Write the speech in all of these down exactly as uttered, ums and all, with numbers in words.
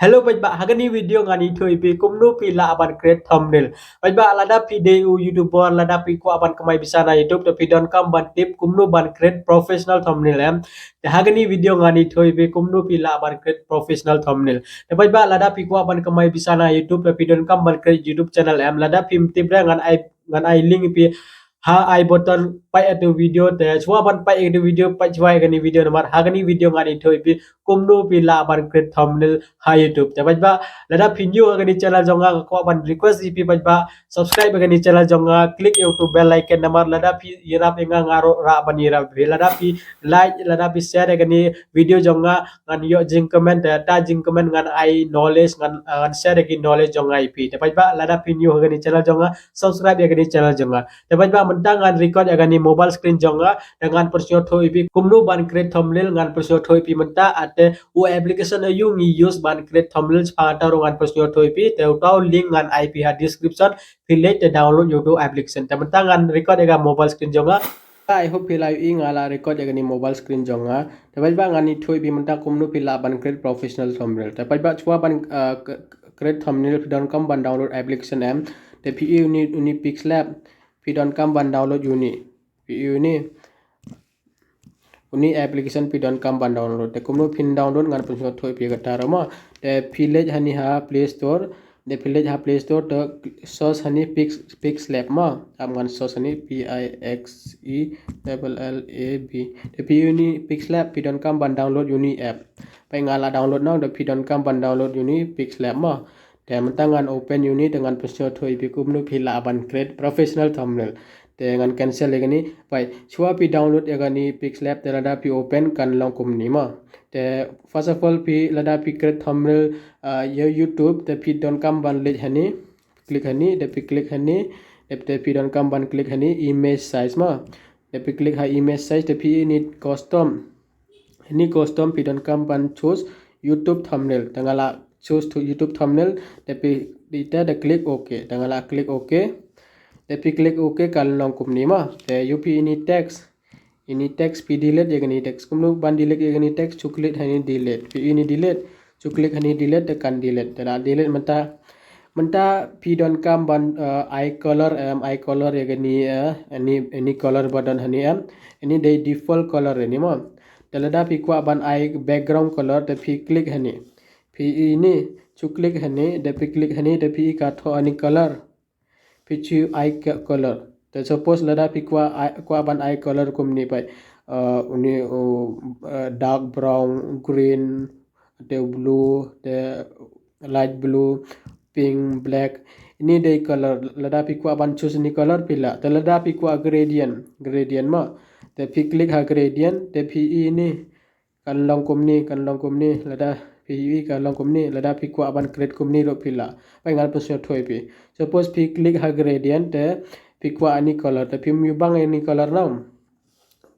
Hello paidbah, ha kane ka video ngan ïathuh ïa phi kumno phi lah ban create thumbnail. Paidbah, lada phi dei u YouTuber, lada phi kwah ban kamai pisa na YouTube, te phi donkam ban tip kumno ban create professional thumbnail em. Te ha kane ka video ngan ïathuh ïa phi kumno phi lah ban create professional thumbnail. Te paidbah, lada phi kwah ban kamai pisa na YouTube, te phi donkam ban create YouTube channel em. Lada phim tip re ngan ai ngan ai link ïa phi ha i button peit ïa ka video. Te shuwa ban peit ïa ka video, peit shuwa ïa kane ka video namar ha kane ka video ngan ïathuh ïa phi kumno phi lah ban create thumbnail ha YouTube. Te paidbah, lada phi new ha kane ka channel jong nga, nga kwah ban request ïa phi paidbah, subscribe ïa kane ka channel jong nga, click ïa u bell icon namar lada phi ïarap ïa nga, nga ruh lah ban ïarap ïa phi. Lada phi like, lada phi share ïa kane ka video jong nga, ngan ïoh jingkmen, te da jingkmen ngan ai knowledge, ngan, ngan share ïa ka knowledge jong nga ïa phi. Te paidbah, lada phi new ha kane ka channel jong nga, subscribe ïa kane ka channel jong nga. Te paidbah, mynta ngan record ïa kane ka mobile screen jong nga, te ngan pynsngewthuh ïa phi kumno ban create thumbnail, ngan pynsngewthuh ïa phi mynta, ah, te u application aiu ngi use ban create thumbnail, shaphang kata ruh ngan pynsngewthuh ïa phi. Te uta u link ngan ai ïa phi ha description, phi leit te download ïa uta u application. Te mynta ngan record ïa ka mobile screen jong nga. I hope phi la ïohi nga la record ïa kane ka mobile screen jong nga. Te paidbah, ngan ïathuh ïa phi mynta kumno phi lah ban create professional thumbnail. Te paidbah, shuwa ban, ah, k-, k-, create thumbnail phi donkam ban download application em. Te phi ïohi uni, uni Pixlab, phi donkam ban download uni. Phi ïohi uni. Uni application phi donkam ban download. Te kumno phin download ngan pynsngewthuh ïa phi kata ruh mo. Te phi leit hani ha Play Store. Te phi leit ha Play Store te search hani Pix, Pixlab mo. Ap ngan search hani P I X E L L A B. Te phi ïohi uni Pixlab, phi donkam ban download uni app. Peit nga la download noh, te phi donkam ban download uni Pixlab mo. Te mynta ngan open uni, te ngan pynsngewthuh ïa phi kumno phi lah ban create professional thumbnail. Te ngan cancel ïa kane. Peit, shuwa phi download ïa kane Pixlab, te lada phi open kan long kumne mo. Te first of all phi, lada phi create thumbnail, ah, ïa YouTube, te phi donkam ban leit hani, click hani, te phi click hani, te, te phi donkam ban click hani image size mo. Te phi click ha image size, te phi ïohi uni custom. Uni custom phi donkam ban choose YouTube thumbnail. Te nga la choose to YouTube thumbnail, te phi, te, te click OK. Te nga la click OK. Te phi click OK kan long kumne mo. Te ïohi phi uni text. Uni text phi delete ïa kane text. Kumno ban delete ïa kane text, shu click hani delete. Phi uni delete. Shu click hani delete, te kan delete. Te la delete mynta. Mynta phi donkam ban, eh, ai color, em, ai color ïa kane, eh, any, any color ba don hani em. Uni dei default color uni mo. Te lada phi kwah ban ai background color, te phi click hani. Phi uni, shu click hani, te phi click hani, te phi ïohi ka thoh hani color. Phi choose ai ka color. Te suppose lada phi kwah ai, kwah ban ai color kumne peit. Uh, uni, uh, uh, dark brown, green, te blue, te light blue, pink, black. Uni dei color, lada phi kwah ban choose uni color phi lah. Te lada phi kwah gradient, gradient mo. Te phi click ha gradient, te phi ïohi uni. Kan long kumne, kan long kumne, lada phi ïohi kan long kumne, lada phi kwah ban create kumne ruh phi lah. Peit ngan pynsngewthuh ïa phi. Suppose phi click ha gradient te phi kwah ani color, te phim ïoh bang ani color noh.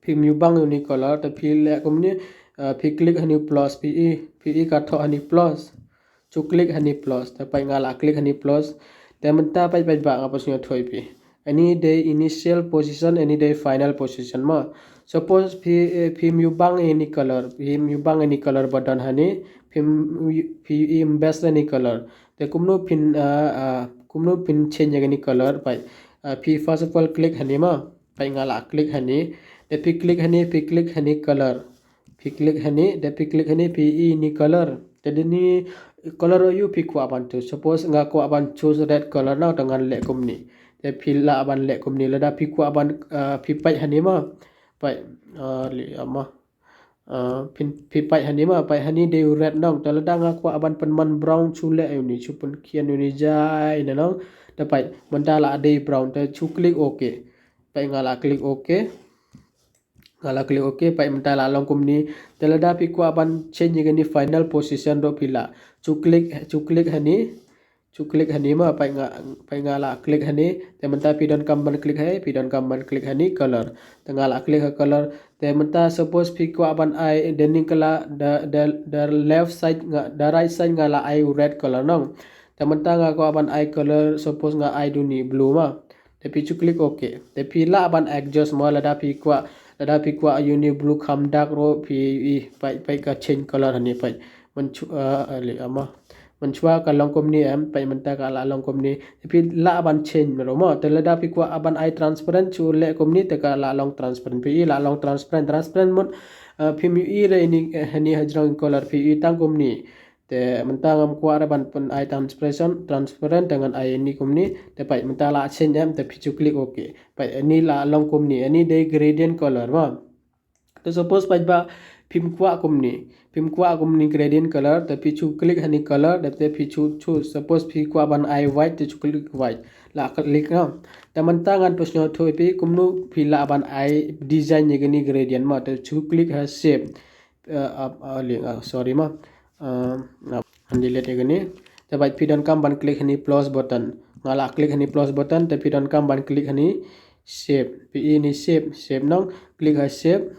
Phim ïoh bang ani color, te phi leh kumne, eh, phi click hani plus, phi ïohi, phi ïohi ka thoh hani plus. Shu click hani plus, te peit nga la click hani plus. Te mynta peit, peit ba nga pynsngewthuh ïa phi. Ani dei initial position, ani dei final position mo. Suppose phi, eh, phim ïoh bang ani color, phim ïoh bang ani color ba don hani, phim, phim ïohi best ani color. Te kumno phin, ah, ah, kumno phin change ïa kane color, peit. Ah, phi first of all click hani mo. Peit nga la click hani. Te phi click hani, phi click hani color. Phi click hani, te phi click hani, phi ïohi ni color. Te dei ni color aiu phi kwah ban choose. Suppose nga kwah ban choose red color noh, te ngan leh kumne. Te phi lah ban leh kumne. Lada phi kwah ban, ah, phi peit hani mo. Peit, ah, leh ama. Ah, phin, phi peit hani mo, peit hani dei red noh. Te lada nga kwah ban pynman brown, shu leh ïa uni, shu pynkhiah ïa uni jai noh. Te peit, mynta la dei brown, te shu click OK. Peit nga la click OK. Nga la click OK, peit mynta la long kumne. Te lada phi kwah ban change ïa kane final position ruh phi lah. Shu click, shu click hani. Shu click hani mo, peit nga, peit nga la click hani. Te mynta phi donkam ban click hani, phi donkam ban click hani color. Te nga la click ha color. Te mynta suppose phi kwah ban ai, dei ni ka la, da, da, da left side nga, da right side nga la ai red color noh. Te mynta nga kwah ban ai color, suppose nga ai da uni blue mo. Te phi shu click OK. Te phi lah ban adjust mo lada phi kwah, lada phi kwah ïa uni blue kham dark ruh phi ïohi, peit, peit ka change color hani peit. Mynta, ah, leh ama. Mynshuwa ka long kumne em, peit mynta ka la long kumne. Phi lah ban change mero mo. Te lada phi kwah ban ai transparent, shu leh kumne te ka la long transparent. Phi i la long transparent, transparent mut, uh, phim ïohi re ini, eh, hani hajrong color phi i tang kumne. Te mynta ngam kwah re ban pyn ai transparent, transparent te ngan ai ini kumne. Te peit mynta la change em, te phi shu click okay. Peit ini la long kumne, ini dei gradient color mo. Te suppose peit ba phim kwah kumne, phim kwah kumne gradient color, te phi shu click hani color, te phi shu, shu, suppose phi kwah ban ai white, te shu click white. La click na. Te mynta ngan pynsngew thuh ïa phi kumno phi lah ban ai design ïa kane gradient mo, te shu click ha shape. Uh, uh, uh, link, uh, sorry mo. Uh, uh, ngan delete ïa kane. Te peit phi donkam ban click hani plus button. Nga la click hani plus button, te phi donkam ban click hani shape. Phi i ini shape, shape nong, click ha shape.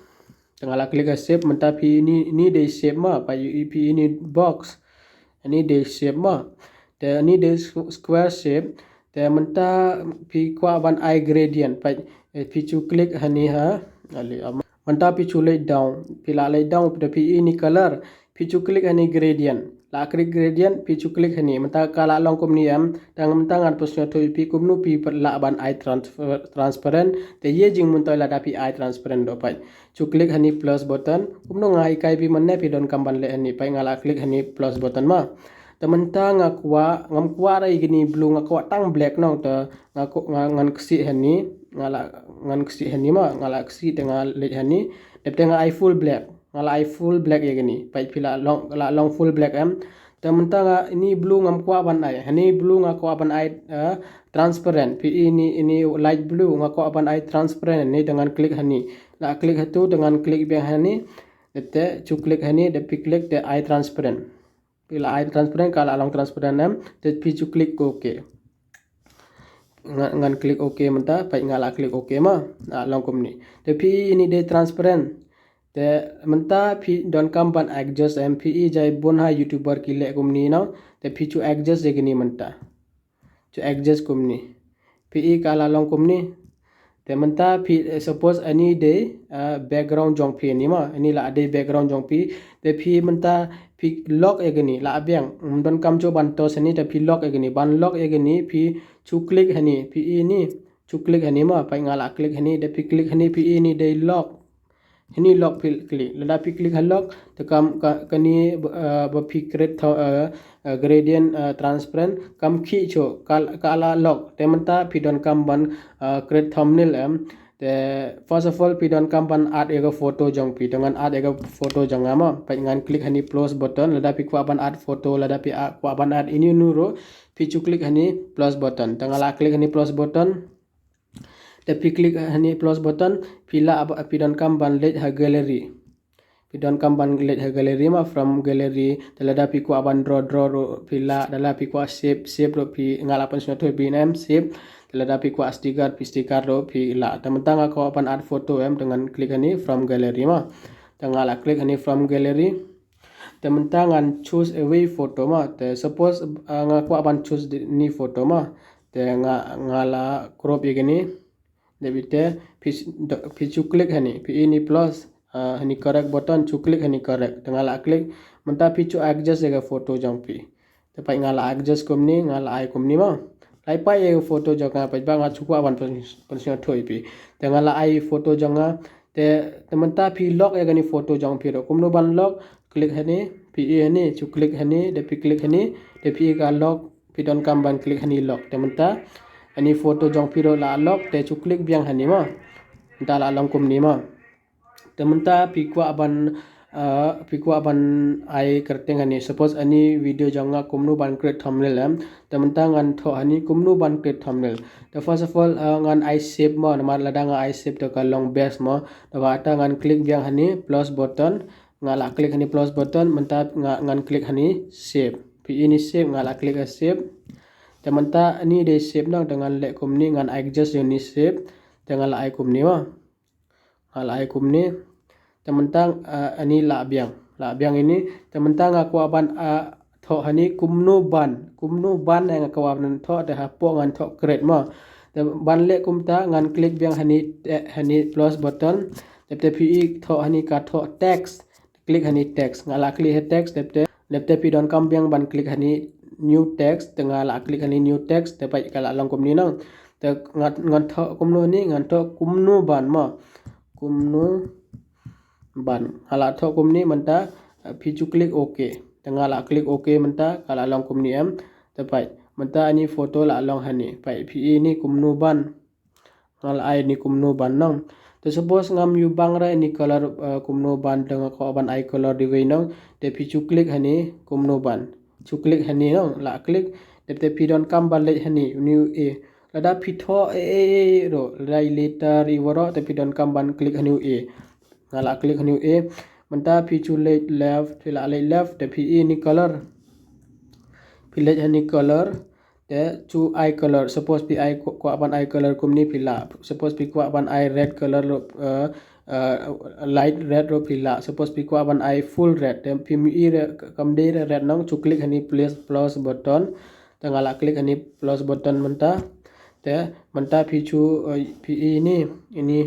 Te nga la click ha shape, mynta phi i ini, ini dei shape mo, peit i phi i ini box. Ini dei shape mo. Te ini dei squ-, square shape. Te mynta phi kwah ban ai gradient, peit, eh, phi shu click hani ha. Ali, am-, mynta phi shu leit down, phi la leit down, te phi i ini color. Phi shu click hani gradient. La click gradient, phi shu click hani. Mynta ka la long kumne em, te mynta ngan pynsngew thuh ïa phi kumno phi lah ban ai transfer, transparent. Te ïa jingmyntoi lada phi ai transparent doh peit. Shu click hani plus button. Kumno nga hikai phi mynne phi donkam ban leh hani. Peit nga la click hani plus button mo. Te mynta nga kwah, ngam kwah re ïa kane blue, nga kwah tang black nong, te nga kwah, nga, ngan ksih hani. Nga la, ngan ksih hani mo, nga la ksih te nga leit hani. Dep te nga ai full black. Nga la ai full black ïa kane. Peit phi la long, la long full black em. Te mynta nga ini blue ngam kwah ban ai. Hani blue nga kwah ban ai, eh, transparent. Phi i ini, ini light blue nga kwah ban ai transparent. Ini te ngan click hani. La click hatu te ngan click biang hani. Dep te shu click hani, dep phi click te ai transparent. Phi la ai transparent, ka la long transparent em. Te phi shu click okay. Nga, ngan click okay mynta, peit nga la click okay mo. La long kumne. Te phi i ini dei transparent. Te mynta phi donkam ban adjust em, phi i jai bun ha YouTuber ki leh kumne no. Te phi shu adjust ïa kane mynta. Shu adjust kumne. Phi i ka la long kumne. Te mynta phi, eh, suppose ani dei, eh, background jong phi ani mo. Ani la dei background jong phi. Te phi mynta phi lock ïa kane, la biang. Ym donkam shuh ban tos ani, te phi lock ïa kane. Ban lock ïa kane, phi shu click hani, phi i ini. Shu click hani mo, peit nga la click hani, te phi click hani, phi i ini dei lock. Hani lock phi click. Lada phi click ha lock, te kam ka, kane, eh, ba phi create tho-, eh, eh, gradient, eh, transparent, kam khih shuh, ka, ka la lock. Te mynta phi donkam ban, eh, create thumbnail em. Te first of all phi donkam ban add ïa ka photo jong phi. Te ngan add ïa ka photo jong nga mo. Peit ngan click hani plus button, lada phi kwah ban add photo, lada phi a-, kwah ban add ine ine ruh, phi shu click hani plus button. Te nga la click hani plus button. Te phi click hani plus button, phi la ap-, phi donkam ban leit ha gallery. Phi donkam ban leit ha gallery mo, from gallery, te lada phi kwah ban draw, draw ruh phi la, te lada phi kwah shape, shape ruh phi, nga la pynsngewthuh phi ne em shape, te lada phi kwah sticker, phi sticker ruh phi la. Te mynta nga kwah ban add photo em, te ngan click hani from gallery mo. Te nga la click hani from gallery. Te mynta ngan choose a way photo mo. Te suppose, uh, nga kwah ban choose ine photo mo. Te nga, nga la crop ïa kane. Dep te phi, phi shu click hani, phi i ini plus, uh, hani correct button, shu click hani correct. Te nga la click, mynta phi shu adjust ïa ka photo jong phi. Te peit nga la adjust kumne, nga la ai kumne mo. Lai peit ïa ka photo jong nga, peit ba nga shu kwah ban pyn-, pynsngewthuh ïa phi. Te nga la ai photo jong nga, te, te mynta phi lock ïa kane photo jong phi ruh. Kumno ban lock, click hani, phi i hani, shu click hani, dep phi click hani, dep phi i ka lock, phi donkam ban click hani lock. Te mynta ani photo jong phi ruh la lock, te shu click biang hani mo. Mynta la long kumne mo. Te mynta phi kwah ban, uh, phi kwah ban ai kyrteng hani. Suppose ani video jong nga kumno ban create thumbnail em. Te mynta ngan thoh hani kumno ban create thumbnail. Te first of all, uh, ngan ai shape mo, namar lada nga ai shape te ka long best mo. Te ba ta ngan click biang hani plus button. Nga la click hani plus button, mynta nga, ngan click hani shape. Phi i ini shape, nga la click ha shape. Te mynta ani dei shape nang, te ngan leh kumne, ngan adjust ïa ini shape. Te nga la ai kumne mo. Nga la ai kumne. Te mynta, ah, ani la biang. La biang ini. Te mynta nga kwah ban, ah, thoh hani kumno ban. Kumno ban nga kwah ban thoh, te hapoh ngan thoh create mo. Te ban leh kumta ngan click biang hani, eh, hani plus button. Dep te phi i thoh hani ka thoh text. Click hani text. Nga la click ha text, dep te, dep te phi donkam biang ban click hani new text, te nga la click ha ini new text, te peit ka la long kumne nong. Te ngan, ngan thoh kumno ini, ngan thoh kumno ban mo. Kumno ban. Nga la thoh kumne mynta, eh, phi ju click okay. Te nga la click okay mynta, ka la long kumne em. Te peit, mynta ini photo la long ha ini. Peit phi i ini kumno ban. Nga la ai ini kumno ban nong. Te suppose ngam ju bang re ini color, eh, kumno ban, te nga kwah ban ai color dei wei nong. Te phi ju click ha ini kumno ban. Ju click ha ini nong, la click. Te, te phi donkam ban leit ha ini, ini u A. Lada phi thoh A, A, A, A ruh, lada i letter i waroh, te phi donkam ban click ha ini u A. Nga la click ha ini u A. Mynta phi ju leit left, phi la leit left, te phi i ini color. Phi leit ha ini color, te ju ai color. Suppose phi ai, kwah ban ai color kumne phi lah. Suppose phi kwah ban ai red color ruh, eh, eh, light red ruh phi lah. Suppose phi kwah ban ai full red, te phim i re, kam dei re red nong, ju click ha ini plus, plus button. Te nga la click ha ini plus button mynta. Te mynta phi ju, eh, phi i ini, ini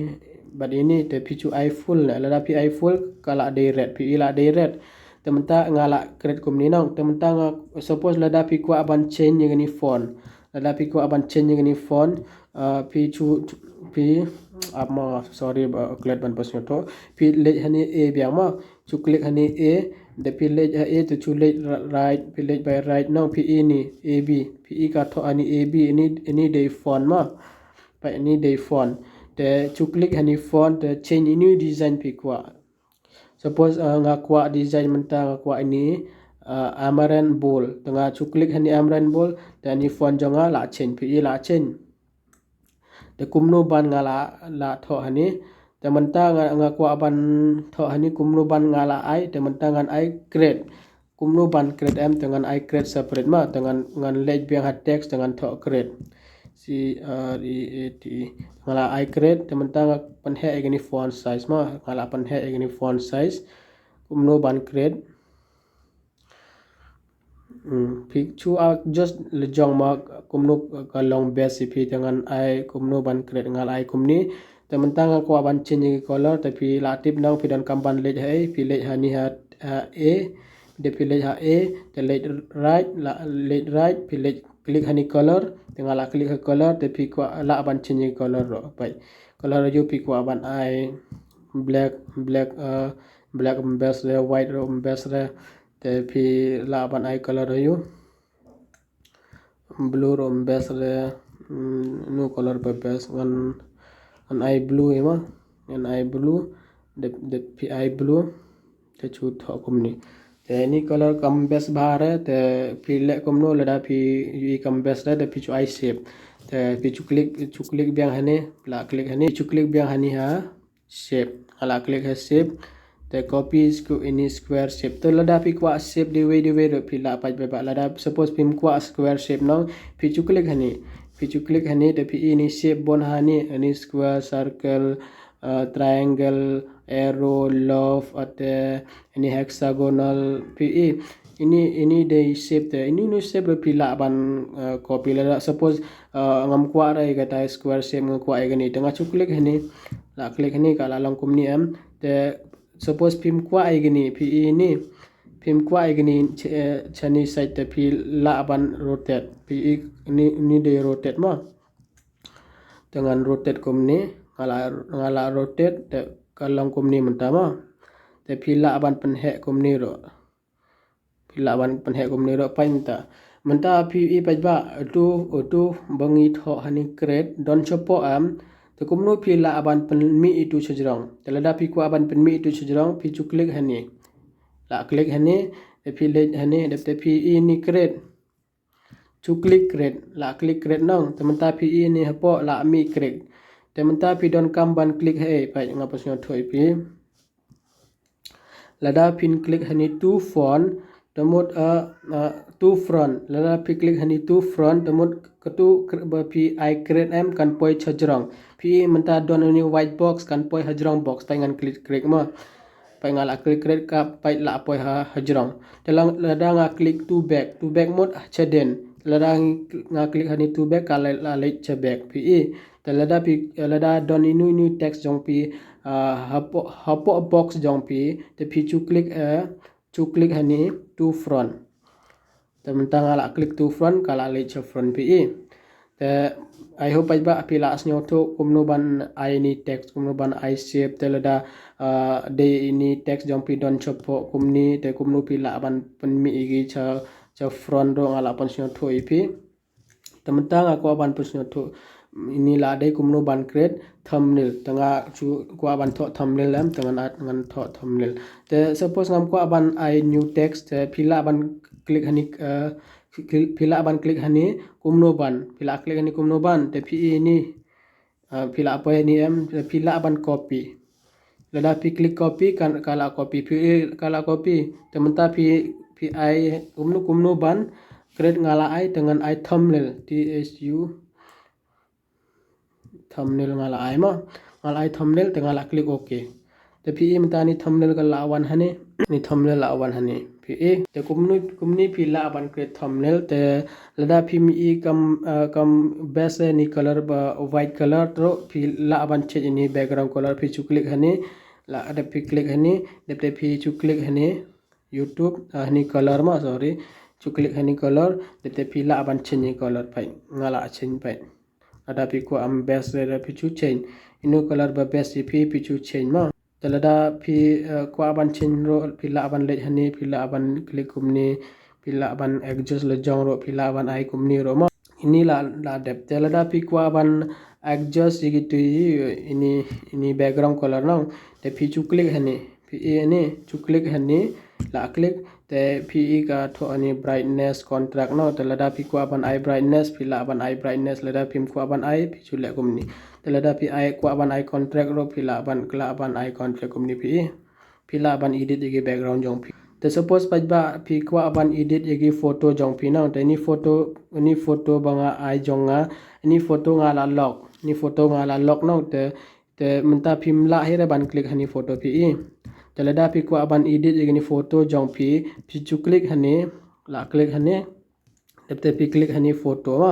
bad ini, te phi ju ai full ne. Lada phi ai full, ka la dei red, phi i la dei red. Te mynta nga la create kumne nong. Te mynta nga, suppose lada phi kwah ban change ïa kane font. Lada phi kwah ban change ïa kane font, eh, phi ju, phi, ap mo, sorry, ba, klet ban pas nyoto. Phi leit ha ini A biang mo. Ju click ha ini A, te phi leit ha A, te ju leit ri-, right, phi leit beit right nong, phi i ini, A B, phi i ka thoh ha ini A B, ini, ini dei font mo. Peit ini dei font. Te ju click ha ini font, te change ini design phi kwah. Suppose, eh, nga kwah design mynta nga kwah ini, eh, Amaranth Bold. Te nga ju click ha ini Amaranth Bold, te ini font jong nga la change, phi i la change. Te kumno ban nga la, la thoh ha ini. Te mynta nga, nga kwah ban thoh ha ini kumno ban nga la ai, te mynta ngan ai create. Kumno ban create em, te ngan ai create separate mo, te ngan, ngan leit biang ha text, te ngan thoh create. C R E A T E. Nga la ai create, te mynta nga pynheh ïa kane font size mo, nga la pynheh ïa kane font size. Kumno ban create. Hmm, phi ju adjust lajong mo kumno ka long best ïa phi, te ngan ai kumno ban create, ngan ai kumne. Te mynta nga kwah ban change ïa ki color, te phi la tip nong, phi donkam ban leit ha A, phi leit ha ini ha, ha A, te phi leit ha A, te leit right, la, leit right, phi leit click ha ini color, te nga la click ha color, te phi kwah lah ban change ïa ki color ruh. Peit. Color ju phi kwah ban ai black, black, eh, black um best re, white ruh um best re. Te phi lah ban ai color aïu. Blue ruh um best re, mm, no color ba best, ngan, ngan ai blue hi mo. Ngan ai blue, te, te phi ai blue, te ju thoh kumne. Te ini color kam best bha re, te phi leh kumno lada phi i kam best re, te phi ju ai save. Te phi ju click, ju click biang ha ini, la click ha ini, ju click biang ha ini ha. Shape. Nga la click ha shape. Te copy sku-, ini square shape. Te lada phi kwah shape dei wei dei wei ruh phi lah pat ba, ba lada suppose phim kwah square shape nong, phi ju click ha ini. Phi ju click ha ini, te phi i ini shape bun ha ini, ini square, circle, uh, triangle, arrow, love, ate ini hexagonal, phi i. Ini, ini dei shape te. Ini, ini shape ruh phi lah ban, uh, copy lada. Suppose, uh, ngam kwah re ïa kata square shape, nga kwah ïa kane. Te nga ju click ha ini. La click ha ini, ka la long kumne em. Te suppose phim kwah ïa kane, phi i ini. Phim kwah ïa kane, ch-, eh, cha ini side te phi lah ban rotate. Phi i ini, ini dei rotate mo. Te ngan rotate kumne. Nga la, nga la rotate, te ka long kumne mynta mo. Te phi lah ban pynheh kumne ruh. Phi lah ban pynheh kumne ruh, peit mynta. Mynta phi i peit ba, utu, utu ba ngi thoh ha ini create, don shapoh em. Te kumno phi lah ban pynmih itu shajrong. Te lada phi kwah ban pynmih itu shajrong, phi ju click ha ini. La click ha ini, te phi leit ha ini, dep te phi i ini create. Ju click create, la click create nong, te mynta phi i ini hapoh, la mih create. Te mynta phi donkam ban click ha ei, peit nga pas ngan thoh ïa phi. Lada phin click ha ini to font, te mut, uh, uh, to front. Lada phi click ha ini to front, te mut katu kr-, ba phi ai create em kan poi shajrong. Phi i mynta don ini white box kan poi hajrong box, peit ngan click create mo. Peit nga la click create ka peit la poi ha, hajrong. Te la, lada nga click to back, to back mut shaden. Lada nga click ha ini to back ka la, la leit sha back. Phi i. Te lada phi, lada don inu inu text jong phi, ah, hapoh, hapoh box jong phi, te phi ju click, eh, ju click ha ini to front. Te mynta nga la click to front, ka la leit sha front phi i. Te I hope paidbah phi la sngewthuh kumno ban ai ïa ini text, kumno ban ai shape, te lada dei ini text jong phi don shapoh kumne, te kumno phi lah ban pynmih ïa ki sha sha front ruh nga la pynsngewthuh ïa phi. Te mynta nga kwah ban pynsngewthuh ini la dei kumno ban create thumbnail. Te nga kwah ban thoh thumbnail em, te ngan thoh thumbnail. Te suppose ngam kwah ban ai new text, te phi lah ban click hani, phi lah ban click hani kumno ban, phi lah click hani kumno ban, te phi i ini, phi lah poi hani em, te phi lah ban copy. Lada phi click copy kan ka la copy, phi i ka la copy. Te mynta phi phi ai kumno kumno ban create, nga la ai te ngan ai thumbnail, T H U thumbnail nga la ai mo. Nga la ai thumbnail te nga la click okay. Te phi i mynta ni thumbnail ka la wan hani, ni thumbnail la wan hani. Phi i te kumno kumni phi lah ban create thumbnail, te lada phi mi i kam kam best ni color ba white color, te phi lah ban change ini background color, phi shu click hani. La da phi click hani, dep te phi shu click hani YouTube, hani color ma, sorry, shu click hani color, dep te phi lah ban change color. Phi nga la change phi. Lada phi kwah am best, lada phi shu change ino color ba best ïa phi, phi shu change ma. Te lada phi kwah ban change ruh phi lah ban leit hani, phi lah ban click kumni, phi lah ban adjust la jong ruh, phi lah ban ai kumni ruh ma. Ini la la dep. Te lada phi kwah ban adjust ïa kitu ini ini background color nang, te phi shu click hani, phi i ini shu click hani, la click. Te phi i ka thoh hani brightness contrast no, te lada phi kwah ban ai brightness phi lah ban ai brightness, lada phim kwah ban ai phi shu leh kumni. Te lada phi ai kwah ban ai contrast ruh phi lah ban lah ban ai contrast kumni phi i. Phi lah ban edit ïa ki background jong phi. Te suppose paidbah phi kwah ban edit ïa ki photo jong phi nang, te ini photo ini photo ba nga ai jong nga, ini photo nga la lock, ini photo nga la lock nang, te te mynta phim lah hi re ban click hani photo phi i. Te lada phi kwah ban edit ïa kini photo jong phi, phi shu click hani, la click hani. Dep te phi click hani photo ma.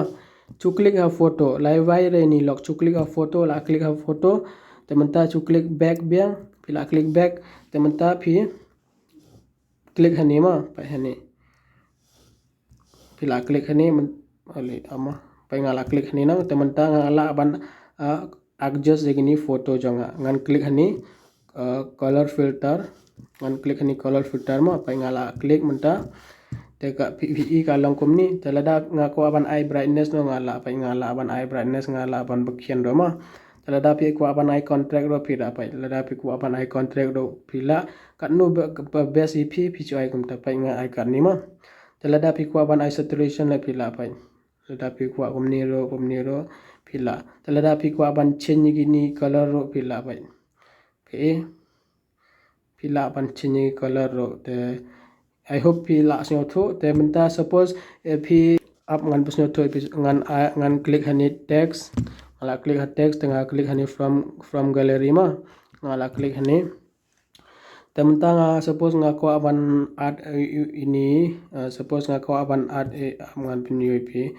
Shu click ha photo, lai wai re ni lock, shu click ha photo, la click ha photo. Te mynta shu click back biang, phi la click back. Te mynta phi click hani ma, phi hani. Phi la click hani, ale ama, phi nga la click hani nang, te mynta nga lah ban adjust ïa kini photo jong nga. Ngan click hani color filter, ngan click hani color filter ma, phi nga la click mynta. Te ka phi i ka long kumni, te lada nga kwah ban ai brightness no nga lah, phi nga lah ban ai brightness, nga lah ban bakhian ruh ma. Te lada phi kwah ban ai contrast ruh phi lah, phi lada phi kwah ban ai contrast ruh phi lah, katno ba best ïa phi phi shu ai kumta, phi nga ai katni ma. Te lada phi kwah ban ai saturation la phi lah phi. Lada phi kwah kumni ruh kumni ruh phi lah. Te lada phi kwah ban change kini color ruh phi lah phi. Okay. Phi lah ban change color ruh. Te I hope phi la sngewthuh. Te mynta suppose phi ap ngan pynsngewthuh phi ngan ngan click hani text. Nga la click ha text te nga click hani from from gallery ma. Nga la click hani. Te mynta nga suppose nga kwah ban add ini, suppose nga kwah ban add, ngan pynïoh phi.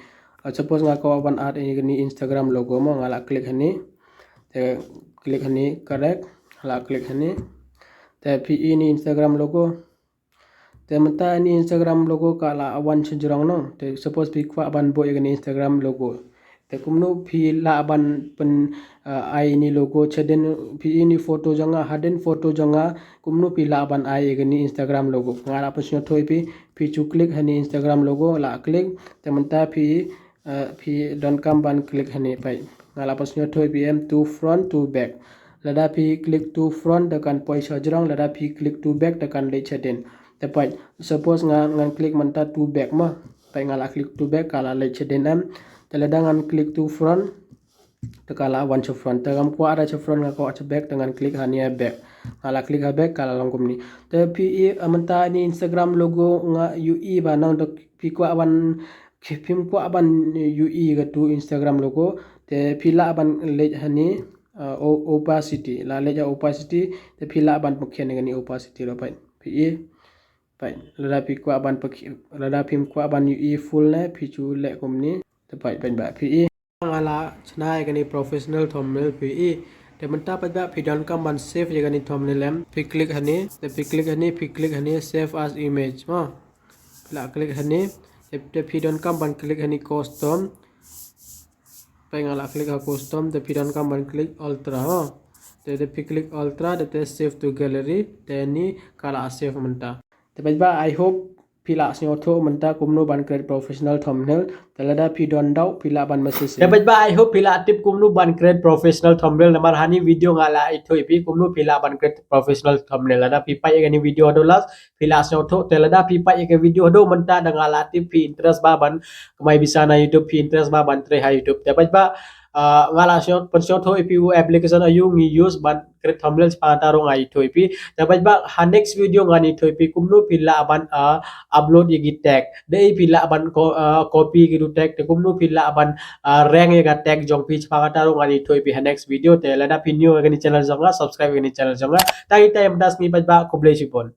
Suppose nga kwah ban add ini Instagram logo mo, nga la click hani. Te click hani correct, la click hani. Te phi ini Instagram logo. Te mynta ini Instagram logo ka la wan shajrong nang. Te suppose phi kwah ban buh ïa kani Instagram logo. Te kumno phi lah ban pyn ai ini logo shadien, phi ini photo jong nga, hadien photo jong nga, kumno phi lah ban ai ïa kani Instagram logo. Nga la pynsngewthuh ïa phi, phi shu click hani Instagram logo, la click, te mynta phi phi donkam ban click hani phi. Nga la pynsngewthuh ïa phi em to front to back. Lada phi click to front te kan poi shajrong, lada phi click to back te kan leit shadien. Te phi suppose nga ngan click mynta to back ma. Phi nga la click to back ka la leit shadien em. Te lada ngan click to front te ka la wan sha front. Te ngam kwah da sha front, nga kwah sha back, te ngan click hani ha back. Nga la click ha back ka la long kumni. Te phi i mynta ini Instagram logo nga ïohi ba nang te phi kwah ban phim kwah ban ïohi katu Instagram logo, te phi lah ban leit hani opacity, la leit ha opacity, te phi lah ban pynkhia ïa kani opacity ruh phi. Phi i phi lada phi kwah ban pynkhia, lada phim kwah ban ïohi full ne phi shu leh kumni. Te phi phi ba phi i nga la shna ïa kani professional thumbnail phi i. Te mynta pat ba phi donkam ban save ïa kani thumbnail em, phi click hani, te phi click hani, phi click hani save as image ma. Phi la click hani. Te phi donkam ban click ha ini custom. Peit nga la click ha custom, te phi donkam ban click ultra ha. Te, te phi click ultra, te, te save to gallery, te ini ka la save mynta. Te paidbah, I hope phi la sngewthuh mynta kumno ban create professional thumbnail. Te lada phi don doubt phi lah ban message. Te paidbah, I hope phi la tip kumno ban create professional thumbnail, namar ha ini video nga la ïathuh ïa phi kumno phi lah ban create professional thumbnail. Lada phi peit ïa kane video haduh last phi la sngewthuh, te lada phi peit ïa ka video haduh mynta da nga la tip phi interest bha ban kamai pisa na YouTube, phi interest bha ban trei ha YouTube. Te paidbah, ah, nga la sngew, pynsngewthuh ïa phi u application aïu ngi use ban create thumbnail, shaphang kata ruh nga ïathuh ïa phi. Te paidbah, ha next video ngan ïathuh ïa phi kumno phi lah ban, ah, upload ïa ki tag. Dei phi lah ban co-, ah, copy ki tag, te kumno phi lah ban, ah, rank ïa ka tag jong phi, shaphang kata ruh ngan ïathuh ïa phi ha next video. Te lada phi new ha kane channel jong nga, subscribe ha kane channel jong nga. Tang ita ïa mynta sngi paidbah, khublei shibun.